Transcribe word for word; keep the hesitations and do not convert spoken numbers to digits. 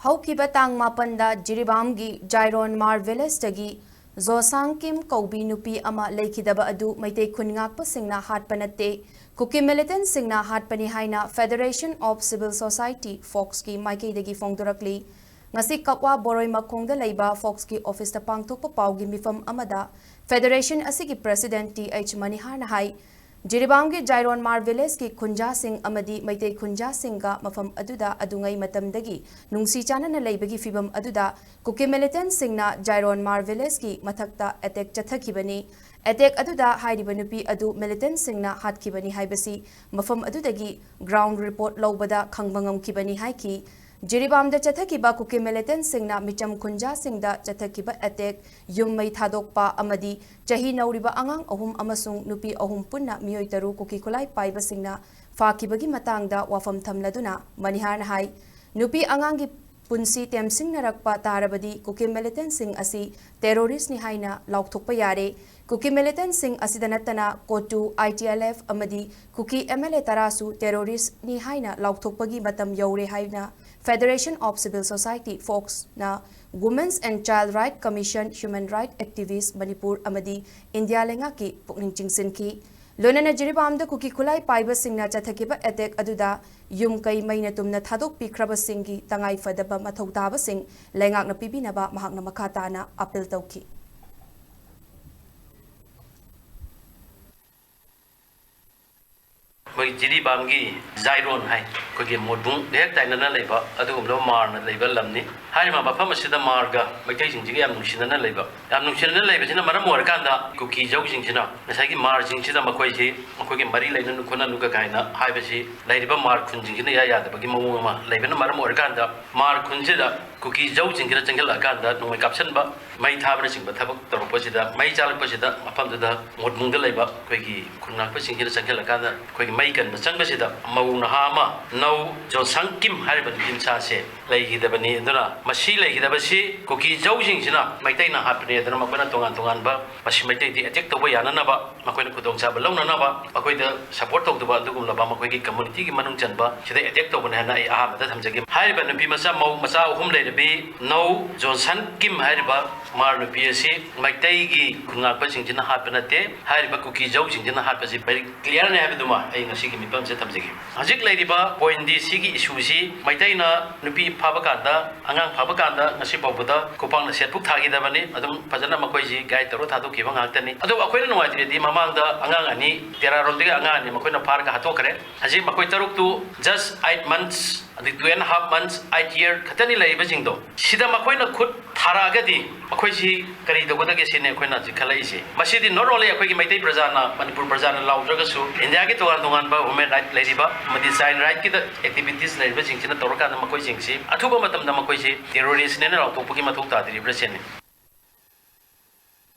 ꯍꯧꯈꯤꯕ ꯇꯥꯡ ꯃꯥꯄꯟꯗ ꯖꯤꯔꯤꯕꯥꯝꯒꯤ ꯖꯥꯏꯔꯣꯟ ꯃꯥꯔ ꯚꯤꯂꯦꯖꯇꯒꯤ ꯖꯣꯁꯥꯡ ꯀꯤꯝ ꯀꯧꯕꯤ ꯅꯨꯄꯤ ꯑꯃ ꯂꯩꯈꯤꯗꯕ ꯑꯗꯨ ꯃꯩꯇꯩ ꯈꯨꯟ ꯉꯥꯛꯄꯁꯤꯡꯅ ꯍꯥꯠꯄ ꯅꯠꯇꯦ, ꯀꯨꯀꯤ ꯃꯤꯂꯤꯇꯦꯟꯠꯁꯤꯡꯅ ꯍꯥꯠꯄꯅꯤ ꯍꯥꯏꯅ Federation of Civil Society, ꯐꯣꯛꯁꯀꯤ ꯃꯥꯏꯀꯩꯗꯒꯤ ꯐꯣꯡꯗꯣꯔꯛꯂꯤ꯫ ꯉꯁꯤ ꯀꯛꯋꯥ ꯕꯣꯔꯣꯏ ꯃꯈꯣꯡꯗ ꯂꯩꯕ ꯐꯣꯛꯁꯀꯤ ꯑꯣꯐꯤꯁꯇ ꯄꯥꯡꯊꯣꯛꯄ ꯄꯥꯎꯒꯤ ꯃꯤꯐꯝ ꯑꯃꯗ ꯐꯦꯗꯔꯦꯁꯟ ꯑꯁꯤꯒꯤ ꯄ꯭ꯔꯦꯁꯤꯗꯦꯟꯠ ꯇꯤ ꯑꯩꯆ ꯃꯅꯤꯍꯥꯔꯅ ꯍꯥꯏ, ꯖꯤꯔꯤꯕꯥꯝꯒꯤ ꯖꯥꯏꯔꯣꯟ ꯃꯥꯔ ꯚꯤꯂꯦꯖꯀꯤ ꯈꯨꯟꯖꯥꯁꯤꯡ ꯑꯃꯗꯤ ꯃꯩꯇꯩ ꯈꯨꯟꯖꯥꯁꯤꯡꯒ ꯃꯐꯝ ꯑꯗꯨꯗ ꯑꯗꯨꯉꯩ ꯃꯇꯝꯗꯒꯤ ꯅꯨꯡꯁꯤ ꯆꯥꯟꯅꯅ ꯂꯩꯕꯒꯤ ꯐꯤꯚꯝ ꯑꯗꯨꯗ ꯀꯨꯀꯤ ꯃꯤꯂꯤꯇꯦꯟꯠꯁꯤꯡꯅ ꯖꯥꯏꯔꯣꯟ ꯃꯥꯔ ꯚꯤꯂꯦꯖꯀꯤ ꯃꯊꯛꯇ ꯑꯦꯇꯦꯛ ꯆꯠꯊꯈꯤꯕꯅꯤ꯫ ꯑꯦꯇꯦꯛ ꯑꯗꯨꯗ ꯍꯥꯏꯔꯤꯕ ꯅꯨꯄꯤ ꯑꯗꯨ ꯃꯤꯂꯤꯇꯦꯟꯠꯁꯤꯡꯅ ꯍꯥꯠꯈꯤꯕꯅꯤ ꯍꯥꯏꯕꯁꯤ ꯃꯐꯝ ꯑꯗꯨꯗꯒꯤ ꯒ꯭ꯔꯥꯎꯟ ꯔꯤꯄꯣꯔꯠ ꯂꯧꯕꯗ ꯈꯪꯕ ꯉꯝꯈꯤꯕꯅꯤ ꯍꯥꯏꯈꯤ꯫ ꯖꯤꯔꯤꯕꯥꯝꯗ ꯆꯠꯊꯈꯤꯕ ꯀꯨꯀꯤ ꯃꯤꯂꯤꯇꯦꯟꯠꯁꯤꯡꯅ ꯃꯤꯆꯝ ꯈꯨꯟꯖꯥꯁꯤꯡꯗ ꯆꯠꯊꯈꯤꯕ ꯑꯦꯇꯦꯛ, ꯌꯨꯝ ꯃꯩ ꯊꯥꯗꯣꯛꯄ ꯑꯃꯗꯤ ꯆꯍꯤ ꯅꯧꯔꯤꯕ ꯑꯉꯥꯡ ꯑꯍꯨꯝ ꯑꯃꯁꯨꯡ ꯅꯨꯄꯤ ꯑꯍꯨꯝ ꯄꯨꯟꯅ ꯃꯤꯑꯣꯏ ꯇꯔꯨꯛ ꯀꯨꯀꯤ ꯈꯨꯠꯂꯥꯏ ꯄꯥꯏꯕꯁꯤꯡꯅ ꯐꯥꯈꯤꯕꯒꯤ ꯃꯇꯥꯡꯗ ꯋꯥꯐꯝ ꯊꯝꯂꯗꯨꯅ ꯃꯅꯤꯍꯥꯔꯅ ꯍꯥꯏ, ꯅꯨꯄꯤ ꯑꯉꯥꯡꯒꯤ ꯄꯨꯟꯁꯤ ꯇꯦꯝꯁꯤꯡꯅꯔꯛꯄ ꯇꯥꯔꯕꯗꯤ ꯀꯨꯀꯤ ꯃꯤꯂꯤꯇꯦꯟꯠꯁꯤꯡ ꯑꯁꯤ ꯇꯦꯔꯣꯔꯤꯁ꯭ꯠꯅꯤ ꯍꯥꯏꯅ ꯂꯥꯎꯊꯣꯛꯄ ꯌꯥꯔꯦ꯫ ꯀꯨꯀꯤ ꯃꯤꯂꯤꯇꯦꯟꯠꯁꯤꯡ ꯑꯁꯤꯗ ꯅꯠꯇꯅ ꯀꯣꯇꯨ, ꯑꯥꯏ ꯇꯤ ꯑꯦꯜ ꯑꯦꯐ ꯑꯃꯗꯤ ꯀꯨꯀꯤ ꯑꯦꯝ ꯑꯦꯜ ꯑꯦ ꯇꯔꯥꯁꯨ ꯇꯦꯔꯣꯔꯤꯁ꯭ꯠꯅꯤ ꯍꯥꯏꯅ ꯂꯥꯎꯊꯣꯛꯄꯒꯤ ꯃꯇꯝ ꯌꯧꯔꯦ ꯍꯥꯏꯅ Federation of Civil Society, ꯐꯣꯛꯁꯅ Women's and Child Right Commission, Human Right Activist Manipur ꯑꯃꯗꯤ ꯏꯟꯗꯤꯌꯥ ꯂꯩꯉꯥꯛꯀꯤ ꯄꯨꯛꯅꯤꯡ ꯆꯤꯡꯁꯤꯟꯈꯤ꯫ ꯂꯣꯏꯅꯅ ꯖꯤꯔꯤꯕꯥꯝꯗ ꯀꯨꯀꯤ ꯈꯨꯠꯂꯥꯏ ꯄꯥꯏꯕꯁꯤꯡꯅ ꯆꯠꯊꯈꯤꯕ ꯑꯦꯇꯦꯛ ꯑꯗꯨꯗ ꯌꯨꯝ ꯀꯩ ꯃꯩꯅ ꯇꯨꯝꯅ ꯊꯥꯗꯣꯛꯄꯤꯈ꯭ꯔꯕꯁꯤꯡꯒꯤ ꯇꯉꯥꯏ ꯐꯗꯕ ꯃꯊꯧ ꯇꯥꯕꯁꯤꯡ ꯂꯩꯉꯥꯛꯅ ꯄꯤꯕꯤꯅꯕ ꯃꯍꯥꯛꯅ ꯃꯈꯥ ꯇꯥꯅ ꯑꯥꯄꯤꯜ ꯇꯧꯈꯤ꯫ ꯑꯩꯈꯣꯏ ꯖꯤꯔꯤꯕꯥꯝꯒꯤ ꯖꯥꯏꯔꯣꯟ ꯍꯥꯏ, ꯑꯩꯈꯣꯏꯒꯤ ꯃꯣꯠꯕꯨꯡ ꯍꯦꯛ ꯇꯥꯏꯅꯅ ꯂꯩꯕ ꯑꯗꯨꯒꯨꯝꯂꯕ ꯃꯥꯔꯅ ꯂꯩꯕ ꯂꯝꯅꯤ꯫ ꯍꯥꯏꯔꯤꯕ ꯃꯐꯝ ꯑꯁꯤꯗ ꯃꯥꯔꯒ ꯃꯩꯇꯩꯁꯤꯡꯁꯤꯒ ꯌꯥꯝ ꯅꯨꯡꯁꯤꯅꯅ ꯂꯩꯕ, ꯌꯥꯝ ꯅꯨꯡꯁꯤꯅꯅ ꯂꯩꯕꯁꯤꯅ ꯃꯔꯝ ꯑꯣꯏꯔꯀꯥꯟꯗ ꯀꯨꯀꯤ ꯖꯧꯁꯤꯡꯁꯤꯅ ꯉꯁꯥꯏꯒꯤ ꯃꯥꯔꯁꯤꯡꯁꯤꯗ ꯃꯈꯣꯏꯁꯤ ꯃꯈꯣꯏꯒꯤ ꯃꯔꯤ ꯂꯩꯅꯅꯨ ꯈꯣꯠꯅꯅꯨꯒ ꯀꯥꯏꯅ ꯍꯥꯏꯕꯁꯤ ꯂꯩꯔꯤꯕ ꯃꯥꯔ ꯈꯨꯟꯁꯤꯡꯁꯤꯅ ꯏꯌꯥ ꯌꯥꯗꯕꯒꯤ ꯃꯑꯣꯡ ꯑꯃ ꯂꯩꯕꯅ ꯃꯔꯝ ꯑꯣꯏꯔꯀꯥꯟꯗ ꯃꯥꯔ ꯈꯨꯟꯁꯤꯗ ꯀꯨꯀꯤ ꯖꯧꯁꯤꯡꯁꯤꯅ ꯆꯪꯁꯤꯜꯂꯛꯑꯀꯥꯟꯗ ꯅꯣꯡꯃꯩ ꯀꯥꯞꯁꯤꯟꯕ, ꯃꯩ ꯊꯥꯕꯅꯆꯤꯡꯕ ꯊꯕꯛ ꯇꯧꯔꯛꯄꯁꯤꯗ, ꯃꯩ ꯆꯥꯜꯂꯛꯄꯁꯤꯗ ꯃꯐꯝꯗꯨꯗ ꯃꯣꯠꯕꯨꯡꯗ ꯂꯩꯕ ꯑꯩꯈꯣꯏꯒꯤ ꯈꯨꯟ ꯉꯥꯛꯄꯁꯤꯡꯁꯤꯅ ꯆꯪꯁꯤꯜꯂꯀꯥꯟꯗ ꯑꯩꯈꯣꯏꯒꯤ ꯃꯩ ꯀꯟꯕ ꯆꯪꯕꯁꯤꯗ ꯃꯧ ꯅꯍꯥ ꯑꯃ ꯅꯧ ꯖꯣꯟꯁꯪ ꯀꯤꯝ ꯍꯥꯏꯔꯤꯕ ꯅꯨꯄꯤ ꯃꯆꯥꯁꯦ ꯂꯩꯈꯤꯗꯕꯅꯤ꯫ ꯑꯗꯨꯅ ꯃꯁꯤ ꯂꯩꯈꯤꯗꯕꯁꯤ ꯀꯨꯀꯤ ꯖꯧꯁꯤꯡꯁꯤꯅ ꯃꯩꯇꯩꯅ ꯍꯥꯠꯄꯅꯤ꯫ ꯑꯗꯨꯅ ꯃꯈꯣꯏꯅ ꯇꯣꯉꯥꯟ ꯇꯣꯉꯥꯟꯕ ꯃꯁꯤ ꯃꯩꯇꯩꯗꯤ ꯑꯦꯇꯦꯛ ꯇꯧꯕ ꯌꯥꯅꯅꯕ, ꯃꯈꯣꯏꯅ ꯈꯨꯗꯣꯡꯆꯥꯕ ꯂꯧꯅꯅꯕ, ꯃꯈꯣꯏꯗ ꯁꯄꯣꯔꯠ ꯇꯧꯗꯕ ꯑꯗꯨꯒꯨꯝꯂꯕ ꯃꯈꯣꯏꯒꯤ ꯀꯝꯃꯨꯅꯤꯇꯤꯒꯤ ꯃꯅꯨꯡ ꯆꯟꯕ ꯁꯤꯗ ꯑꯦꯇꯦꯛ ꯇꯧꯕꯅꯤ ꯍꯥꯏꯅ ꯑꯩ ꯑꯍꯥꯟꯕꯗ ꯊꯝꯖꯒꯦ꯫ ꯍꯥꯏꯔꯤꯕ ꯅꯨꯄꯤ ꯃꯆꯥ ꯃꯧ ꯃꯆꯥ ꯑꯍꯨꯝ ꯂꯩꯔꯕꯤ ꯅꯧ ꯖꯣꯟꯁꯟ ꯀꯤꯝ ꯍꯥꯏꯔꯤꯕ ꯃꯥꯔ ꯅꯨꯄꯤ ꯑꯁꯤ ꯃꯩꯇꯩꯒꯤ ꯈꯨꯟꯉꯥꯛꯄꯁꯤꯡꯁꯤꯅ ꯍꯥꯠꯄ ꯅꯠꯇꯦ꯫ ꯍꯥꯏꯔꯤꯕ ꯀꯨꯀꯤ ꯖꯧꯁꯤꯡꯁꯤꯅ ꯍꯥꯠꯄꯁꯤ ꯚꯦꯔꯤ ꯀ꯭ꯂꯤꯌꯥꯔꯅꯤ ꯍꯥꯏꯕꯗꯨꯃ ꯑꯩ ꯉꯁꯤꯒꯤ ꯃꯤꯐꯝꯁꯤꯗ ꯊꯝꯖꯒꯦ꯫ ꯍꯧꯖꯤꯛ ꯂꯩꯔꯤꯕ ꯄꯣꯏꯟꯗꯤ ꯁꯤꯒꯤ ꯏꯁꯨꯁꯤ ꯃꯩꯇꯩꯅ ꯅꯨꯄꯤ ꯐꯥꯕ ꯀꯥꯟꯗ, ꯑꯉꯥꯡ ꯐꯥꯕ ꯀꯥꯟꯗ ꯉꯁꯤ ꯐꯥꯎꯕꯗ ꯈꯨꯄꯥꯛꯅ ꯁꯦꯠꯄꯨꯛ ꯊꯥꯈꯤꯗꯕꯅꯤ꯫ ꯑꯗꯨꯝ ꯐꯖꯅ ꯃꯈꯣꯏꯁꯤ ꯒꯥꯏꯗ ꯇꯧꯔ ꯊꯥꯗꯣꯛꯈꯤꯕ ꯉꯥꯛꯇꯅꯤ꯫ ꯑꯗꯨꯕꯨ ꯑꯩꯈꯣꯏꯅ ꯅꯨꯡꯉꯥꯏꯇ꯭ꯔꯤꯗꯤ ꯃꯃꯥꯡꯗ ꯑꯉꯥꯡ ꯑꯅꯤ, ꯇꯦꯔꯥꯔꯣꯝꯗꯒꯤ ꯑꯉꯥꯡ ꯑꯅꯤ ꯃꯈꯣꯏꯅ ꯐꯥꯔꯒ ꯍꯥꯠꯇꯣꯛꯈ꯭ꯔꯦ꯫ ꯍꯧꯖꯤꯛ ꯃꯈꯣꯏ ꯇꯔꯨꯛꯇꯨ just eight months, ꯑꯗꯩ two and half months, eight year ꯈꯛꯇꯅꯤ ꯂꯩꯔꯤꯕꯁꯤꯡꯗꯣ꯫ ꯁꯤꯗ ꯃꯈꯣꯏꯅ ꯈꯨꯠ ꯊꯥꯔꯛꯑꯒꯗꯤ ꯑꯩꯈꯣꯏꯁꯤ ꯀꯔꯤ ꯇꯧꯒꯗꯒꯦ ꯁꯤꯅꯤ ꯑꯩꯈꯣꯏꯅ ꯍꯧꯖꯤꯛ ꯈꯜꯂꯛꯏꯁꯦ꯫ ꯃꯁꯤꯗꯤ not only ꯑꯩꯈꯣꯏꯒꯤ ꯃꯩꯇꯩ ꯄ꯭ꯔꯖꯥꯅ, ꯃꯅꯤꯄꯨꯔ ꯄ꯭ꯔꯖꯥꯅ ꯂꯥꯎꯗ꯭ꯔꯒꯁꯨ ꯏꯟꯗꯤꯌꯥꯒꯤ ꯇꯣꯉꯥꯟ ꯇꯣꯉꯥꯟꯕ ꯍ꯭ꯌꯨꯃꯦꯟ ꯔꯥꯏꯠ ꯂꯩꯔꯤꯕ ꯑꯃꯗꯤ ꯆꯥꯏꯜ ꯔꯥꯏꯠꯀꯤꯗ ꯑꯦꯛꯇꯤꯚꯤꯇꯤꯁ ꯂꯩꯔꯤꯕꯁꯤꯡꯁꯤꯅ ꯇꯧꯔꯀꯥꯟꯗ ꯃꯈꯣꯏꯁꯤꯡꯁꯤ ꯑꯊꯨꯕ ꯃꯇꯝꯗ ꯃꯈꯣꯏꯁꯤ ꯇꯦꯔꯣꯔꯤꯁꯅꯦꯅ ꯂꯥꯎꯊꯣꯛꯄꯒꯤ ꯃꯊꯧ ꯇꯥꯗ꯭ꯔꯤꯕ꯭ꯔꯥ ꯁꯤꯅꯤ꯫